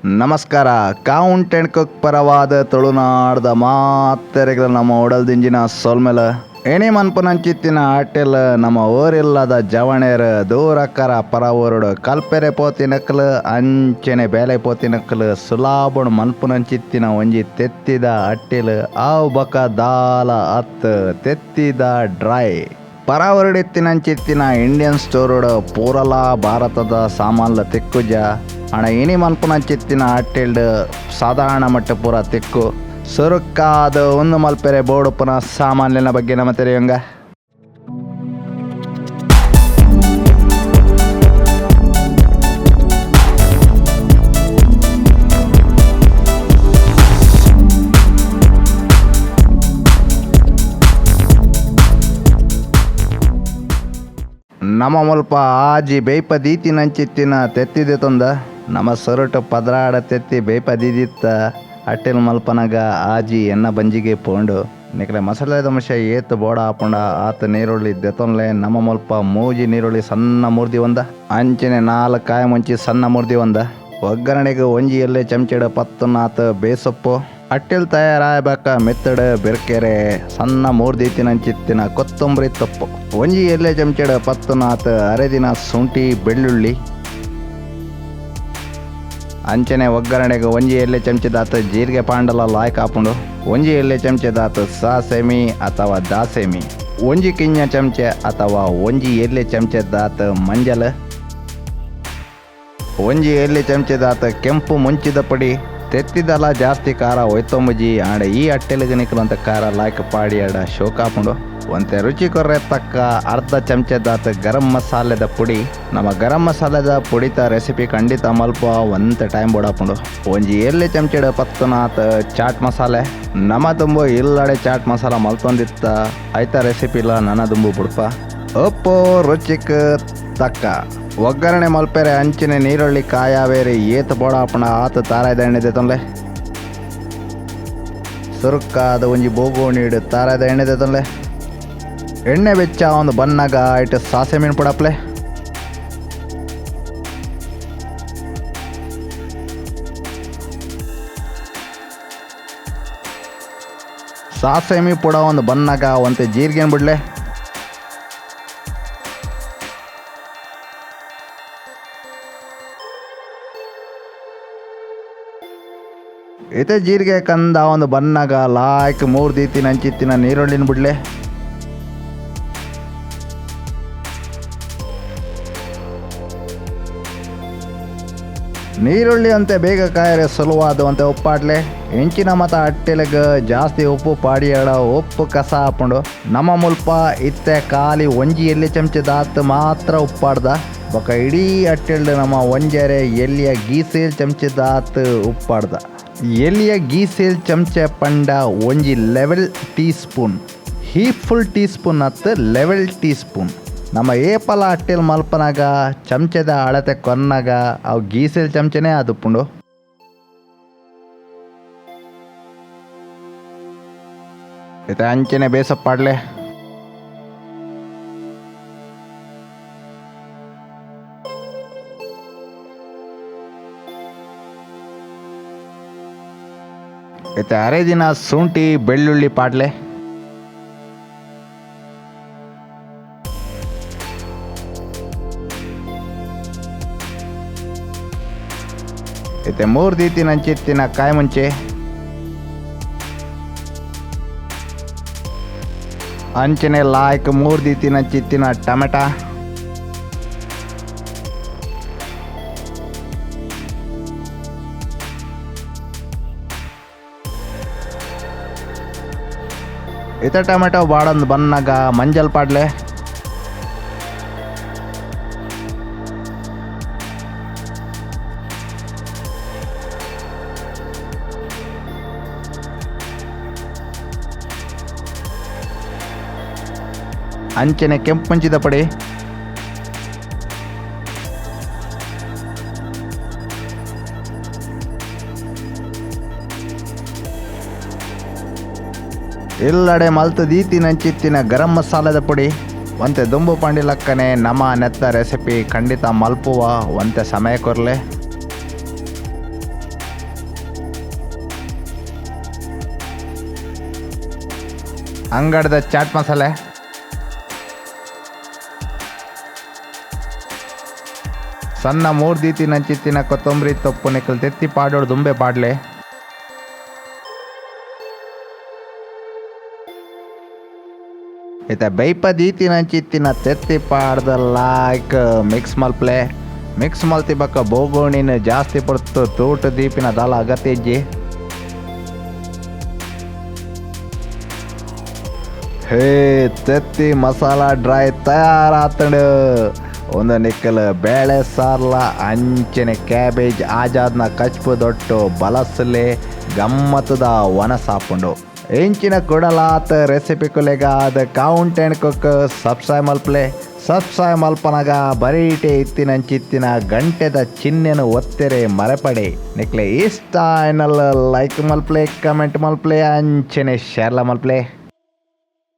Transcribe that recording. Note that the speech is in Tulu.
ನಮಸ್ಕಾರ. ಕೌಂಟ್ ಅಂಡ್ ಕುಕ್ ಪರವಾದ ತುಳುನಾಡ್ದ ಮಾತೆರೆಗ್ಲ ನಮ್ಮ ಉಡಲ್ದಿಂಜಿನ ಸೊಲ್ಮೆಲ. ಎಣಿ ಮನ್ಪುನಂಚಿತ್ತಿನ ಅಟ್ಟೆಲ್ ನಮ್ಮ ಊರಿಲ್ಲದ ಜವಣೆರ್ ದೂರಕ್ಕರ ಪರ ಊರುಡು ಕಲ್ಪೆರೆ ಪೋತಿನಕ್ಲು ಅಂಚನೆ ಬೇಲೆ ಪೋತಿನಕ್ಲು ಸುಲಾಬುಡ್ ಮನ್ಪುನಂಚಿತ್ತಿನ ಒಂಜಿ ತೆತ್ತಿದ ಅಟ್ಟಿಲ್ ಆವು ಬಕ ದಾಲ ಅತ್ ತೆತ್ತಿದ ಡ್ರೈ. ಪರ ಊರುಡಿತ್ತಿನಂಚಿತ್ತಿನ ಇಂಡಿಯನ್ ಸ್ಟೋರುಡು ಪೂರಲ ಭಾರತದ ಸಾಮಾನ್ಲ ತಿಕ್ಕುಜ. ಅಣ ಇನಿ ಮನ್ಪುನಂಚಿತ್ತಿನ ಅಟ್ಟಿಲ್ಡ್ ಸಾಧಾರಣ ಮಟ್ಟ ಪೂರ ತಿಕ್ಕು. ಸುರುಕ್ಕಾದ ಒಂದು ಮಲ್ಪೆರೆ ಬೋಡುಪುನ ಸಾಮಾನ್ಯನ ಬಗ್ಗೆ ನಮ್ಮ ತೆರೆಯುಂಗ. ನಮ್ಮ ಮುಲ್ಪ ಆಜಿ ಬೇಯ್ಪ ದೀತಿನಂಚಿತ್ತಿನ ತೆತ್ತಿದೆ ತಂದ ನಮ್ಮ ಸೊರಟು ಪದ್ರಾಡ ತೆತ್ತಿ ಬೇಯ್ಪ ದೀದಿತ್ತ ಅಟ್ಟೆಲ್ ಮಲ್ಪನಗ ಆಜಿ ಎನ್ನ ಬಂಜಿಗೆ ಪೋಂಡು. ನಿಕಲೆ ಮಸಾಲೆದ ಅಂಶ ಏತ್ ಬೋಡ ಆಪುಂಡ ಆತ ನೀರುಳ್ಳಿ ದೆತೊನ್ಲೆ. ನಮ್ಮ ಮುಲ್ಪ ಮೂಜಿ ನೀರುಳ್ಳಿ ಸಣ್ಣ ಮೂರ್ದಿ ಒಂದ, ಅಂಚನೆ 4 ಕಾಯಿ ಮುಂಚಿ ಸಣ್ಣ ಮೂರ್ದಿ ಒಂದ. ಒಗ್ಗರಣೆಗೆ ಒಂಜಿ ಎಲ್ಲೆ ಚಮಚೆಡ್ 10 ಬೇಸೊಪ್ಪು. ಅಟ್ಟೆಲ್ ತಯಾರಾಯಬೇಕ ಮೆತ್ತಡ್ ಬೆರ್ಕೆರೆ ಸಣ್ಣ ಮೂರ್ದಿತ್ತಿನಂಚಿತ್ತಿನ ಕೊತ್ತಂಬರಿ ತೊಪ್ಪು. ಒಂಜಿ ಎಲ್ಲೆ ಚಮಚೆಡ್ 10 ಅರೆದಿನ ಶುಂಠಿ ಬೆಳ್ಳುಳ್ಳಿ. ಅಂಚನೆ ಒಗ್ಗರಣೆಗೆ ಒಂಜಿ ಎಲ್ಲೆ ಚಮಚದಾತ ಜೀರಿಗೆ ಪಾಂಡಲ ಲಾಯ್ಕ್ ಆಪುಂಡು. ಒಂಜಿ ಎಲ್ಲೆ ಚಮಚದಾತ ಸಾಸೆಮಿ ಅಥವಾ ದಾಸೆಮಿ. ಒಂಜಿ ಕಿಂಜ ಚಮಚೆ ಅಥವಾ ಒಂಜಿ ಎಲ್ಲೆ ಚಮಚದಾತ ಮಂಜಲ್. ಒಂಜಿ ಎಲ್ಲೆ ಚಮಚದಾತ ಕೆಂಪು ಮುಂಚಿದ ಪೊಡಿ. ತೆತ್ತಿದಲ ಜಾಸ್ತಿ ಖಾರ ಒಯ್ತೊಂಬುಜಿ ಆಂಡ ಈ ಅಟ್ಟೆಲಿಗೆ ನಿಕಲಂತ ಖಾರ ಲಾಯ್ಕ್ ಪಾಡಿಯಾಡ ಶೋಕಾಪುಂಡು. ಒಂತೆ ರುಚಿ ಕೊರ್ರೆ ತಕ್ಕ ಅರ್ಧ ಚಮಚದಾತ ಗರಂ ಮಸಾಲೆದ ಪುಡಿ. ನಮ್ಮ ಗರಂ ಮಸಾಲೆದ ಪುಡಿತ ರೆಸಿಪಿ ಖಂಡಿತ ಮಲ್ಪ ಒಂತೆ ಟೈಮ್ ಬೋಡಾಪುಂಡು. ಒಂಜಿ ಎಲ್ಲೆ ಚಮಚೆಡ್ 10 ಚಾಟ್ ಮಸಾಲೆ. ನಮ್ಮ ದುಂಬು ಇಲ್ಲಡೆ ಚಾಟ್ ಮಸಾಲ ಮಲ್ತೊಂದಿತ್ತ ಐತ ರೆಸಿಪಿ ಇಲ್ಲ ನನ್ನ ದುಂಬು ಬುಡ್ಪ. ಉಪ್ಪು ರುಚಿಕ್ ತಕ್ಕ. ಒಗ್ಗರಣೆ ಮಲ್ಪೆರೆ ಅಂಚಿನ ನೀರುಳ್ಳಿ ಕಾಯಾವೇರಿ ಏತ್ ಬೋಡಾಪುಂಡ ಆತ ತಾರಾಯ್ದ ಎಣ್ಣೆ ತೊಂಲೆ. ಸುರುಕ್ಕಾದ ಒಂಜಿ ಬೋಗೋಣಿಡು ತಾರಾಯ್ದ ಎಣ್ಣೆ ತೊಂಲೆ. ಎಣ್ಣೆ ಬೆಚ್ಚ ಒಂದು ಬನ್ನಾಗ ಇಟ್ಟು ಸಾಸೆ ಮೀನು ಪುಡಪ್ಲೆ. ಸಾಸೆಮಿ ಪುಡ ಒಂದು ಬನ್ನಾಗ ಒಂತೆ ಜೀರಿಗೆ ಬಿಡ್ಲೆ. ಇತ್ತೆ ಜೀರಿಗೆ ಕಂದ ಒಂದು ಬನ್ನಾಗ ಲಾಯ್ಕ್ ಮೂರು ದೀತಿನ ಅಂಚಿತ್ತಿನ ನೀರುಳ್ಳಿನ ಬಿಡ್ಲೆ. ನೀರುಳ್ಳಿ ಅಂತೆ ಬೇಗ ಕಾಯರೆ ಸುಲುವಾದಂತೆ ಉಪ್ಪಾಡ್ಲೆ. ಎಂಚಿನ ಮತ ಅಟ್ಟೆಲಗ ಜಾಸ್ತಿ ಉಪ್ಪು ಪಾಡಿಯಾಡ ಉಪ್ಪು ಕಸ ಹಾಪುಂಡು. ನಮ್ಮ ಮುಲ್ಪ ಇತ್ತೆ ಖಾಲಿ ಒಂಜಿ ಎಲ್ಲಿ ಚಮಚದಾತ್ ಮಾತ್ರ ಉಪ್ಪಾಡ್ದ. ಬೊಕ ಇಡೀ ಅಟ್ಟೆಲ್ಡ್ ನಮ್ಮ ಒಂಜರೆ ಎಲ್ಲಿಯ ಗೀಸೇಲ್ ಚಮಚದಾತ್ ಉಪ್ಪಾಡ್ದ. ಎಲ್ಲಿಯ ಗೀಸೇಲ್ ಚಮಚ ಪಂಡ ಒಂಜಿ level teaspoon, heap full teaspoon ಅತ್ತು ಲೆವೆಲ್ ಟೀ ಸ್ಪೂನ್. ನಮ್ಮ ಏಪಲ ಅಟ್ಟೆಲ್ ಮಲ್ಪನಾಗ ಚಮಚದ ಅಳತೆ ಕೊನ್ನಾಗ ಅವು ಗೀಸೇಲ್ ಚಮಚನೇ ಆದುಪ್ಪುಂಡು. ಇತ್ತೆ ಅಂಚನೆ ಬೇಸಪ್ಪಾಡ್ಲೆ. ಇತ್ತೆ ಅರೆದಿನ ಶುಂಠಿ ಬೆಳ್ಳುಳ್ಳಿ ಪಾಡ್ಲೆ. ಇತ್ತೆ ಮೂರು ದೀತಿನ ಅಂಚಿತ್ತಿನ ಕಾಯಿ ಮುಂಚೆ. ಅಂಚನೆ ಲಾಯ್ಕ್ ಮೂರು ದೀತಿನ ಅಂಚಿತ್ತಿನ ಟೊಮೆಟೊ. ಇತ್ತ ಟೊಮೆಟೊ ಬಾಡಂದು ಬನ್ನಾಗ ಮಂಜಲ್ ಪಾಡ್ಲೆ. ಅಂಚನೆ ಕೆಂಪು ಮುಂಚಿದ ಪೊಡಿ. ಎಲ್ಲಡೆ ಮಲ್ತು ದೀತಿನಂಚಿತ್ತಿನ ಗರಂ ಮಸಾಲೆದ ಪುಡಿ. ಒಂತೆ ದುಂಬು ಪಂಡಿಲಕ್ಕನೆ ನಮ್ಮ ನೆತ್ತ ರೆಸಿಪಿ ಖಂಡಿತ ಮಲ್ಪುವ ಒಂತೆ ಸಮಯ ಕೊರ್ಲೆ. ಅಂಗಡದ ಚಾಟ್ ಮಸಾಲೆ, ಸಣ್ಣ ಮೂರ್ದೀತಿ ನಂಚಿತ್ತಿನ ಕೊತ್ತಂಬರಿ ತೊಪ್ಪು ನಿಕಲ್ ತೆತ್ತಿ ಪಾಡೋಡು ದುಂಬೆ ಪಾಡ್ಲೆ. ಇತ್ತೆ ಬೈಪ ದೀತಿ ನಂಚಿತ್ತಿನ ತೆತ್ತಿ ಪಾಡ್ದ ಲಾಯ್ಕ್ ಮಿಕ್ಸ್ ಮಲ್ಪ್ಲೆ. ಮಿಕ್ಸ್ ಮಲ್ತಿ ಬಕ್ಕ ಬೋಗೋಣಿನ ಜಾಸ್ತಿ ಪೊರ್ತು ತೂಟು ದೀಪಿನ ದಾಲ ಅಗತ್ಯ ಇಜ್ಜಿ. ಹೇ ತೆತ್ತಿ ಮಸಾಲ ಡ್ರೈ ತಯಾರಾತಂಡು. ಒಂದು ನಿಕ್ಕಲ್ ಬೇಳೆ ಸಾರ್ಲ ಅಂಚನೆ ಕ್ಯಾಬೇಜ್ ಆಜಾದ್ನ ಕಚ್ಪು ದೊಟ್ಟು ಬಲಸಲೆ ಗಮ್ಮತ್ತದ ವನಸಾಪುಂಡು. ಇಂಚಿನ ಕುಡಲಾತ ರೆಸಿಪಿ ಕುಲೆಗಾದ ಕೌಂಟ್ ಆ್ಯಂಡ್ ಕುಕ್ ಸಬ್ಸ್ಕ್ರೈಬ್ ಮಲ್ಪ್ಲೆ. ಸಬ್ಸ್ಕ್ರೈಬ್ ಮಲ್ಪನಗ ಬರೀಟೆ ಇತ್ತಿನಂಚಿತ್ತಿನ ಗಂಟೆದ ಚಿಹ್ನೆನು ಒತ್ತೆರೆ ಮರೆಪಡೆ. ನಿಕ್ಲೆ ಇಷ್ಟ ಏನಲ್ಲ ಲೈಕ್ ಮಲ್ಪ್ಲೆ, ಕಮೆಂಟ್ ಮಲ್ಪ್ಲೆ, ಅಂಚನೆ ಶೇರ್ಲ ಮಲ್ಪ್ಲೆ.